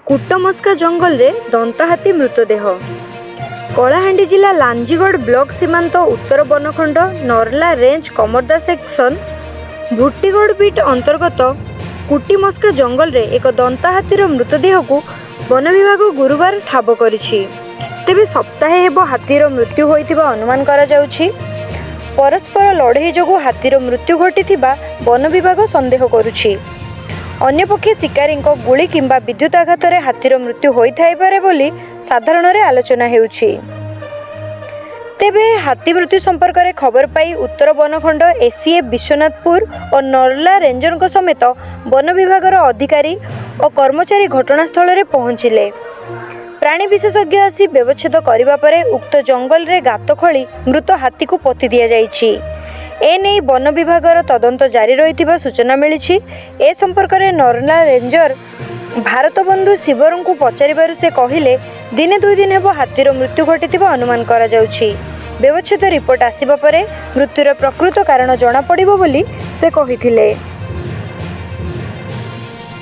କୁଟମସ୍କା ଜଙ୍ଗଲରେ ଦନ୍ତାହାତୀ ମୃତଦେହ। କଳାହାଣ୍ଡି ଜିଲ୍ଲା ଲାଞ୍ଜିଗଡ଼ ବ୍ଲକ ସୀମାନ୍ତ ଉତ୍ତର ବନଖଣ୍ଡ Narla range Kamarda section Bhutigad beat ଅନ୍ତର୍ଗତ କୁଟିମସ୍କା ଜଙ୍ଗଲରେ ଏକ ଦନ୍ତାହାତୀର ମୃତଦେହକୁ ବନ ବିଭାଗ ଗୁରୁବାର ଠାବ କରିଛି। ତେବେ ସପ୍ତାହେ ହେବ ହାତୀର ମୃତ୍ୟୁ ହୋଇଥିବା ଅନୁମାନ କରାଯାଉଛି। ପରସ୍ପର ଲଢ଼େଇ ଯୋଗୁଁ ହାତୀର ମୃତ୍ୟୁ ଘଟିଥିବା ବନ ବିଭାଗ ସନ୍ଦେହ କରୁଛି। ଅନ୍ୟପକ୍ଷେ ଶିକାରୀଙ୍କ ଗୁଳି କିମ୍ବା ବିଦ୍ୟୁତ୍ ଆଘାତରେ ହାତୀର ମୃତ୍ୟୁ ହୋଇଥାଇପାରେ ବୋଲି ସାଧାରଣରେ ଆଲୋଚନା ହେଉଛି। ତେବେ ହାତୀ ମୃତ୍ୟୁ ସମ୍ପର୍କରେ ଖବର ପାଇ ଉତ୍ତର ବନଖଣ୍ଡ ଏସିଏଫ୍ ବିଶ୍ୱନାଥପୁର ଓ ନର୍ଲା ରେଞ୍ଜରଙ୍କ ସମେତ ବନ ବିଭାଗର ଅଧିକାରୀ ଓ କର୍ମଚାରୀ ଘଟଣାସ୍ଥଳରେ ପହଞ୍ଚିଲେ। ପ୍ରାଣୀ ବିଶେଷଜ୍ଞ ଆସି ବ୍ୟବଚ୍ଛେଦ କରିବା ପରେ ଉକ୍ତ ଜଙ୍ଗଲରେ ଗାତ ଖୋଳି ମୃତ ହାତୀକୁ ପୋତି ଦିଆଯାଇଛି। ଏନେଇ ବନ ବିଭାଗର ତଦନ୍ତ ଜାରି ରହିଥିବା ସୂଚନା ମିଳିଛି। ଏ ସମ୍ପର୍କରେ ନର୍ଲା ରେଞ୍ଜର ଭାରତବନ୍ଧୁ ଶିବରଙ୍କୁ ପଚାରିବାରୁ ସେ କହିଲେ, ଦିନେ ଦୁଇ ଦିନ ହେବ ହାତୀର ମୃତ୍ୟୁ ଘଟିଥିବା ଅନୁମାନ କରାଯାଉଛି। ବ୍ୟବଚ୍ଛେଦ ରିପୋର୍ଟ ଆସିବା ପରେ ମୃତ୍ୟୁର ପ୍ରକୃତ କାରଣ ଜଣାପଡ଼ିବ ବୋଲି ସେ କହିଥିଲେ।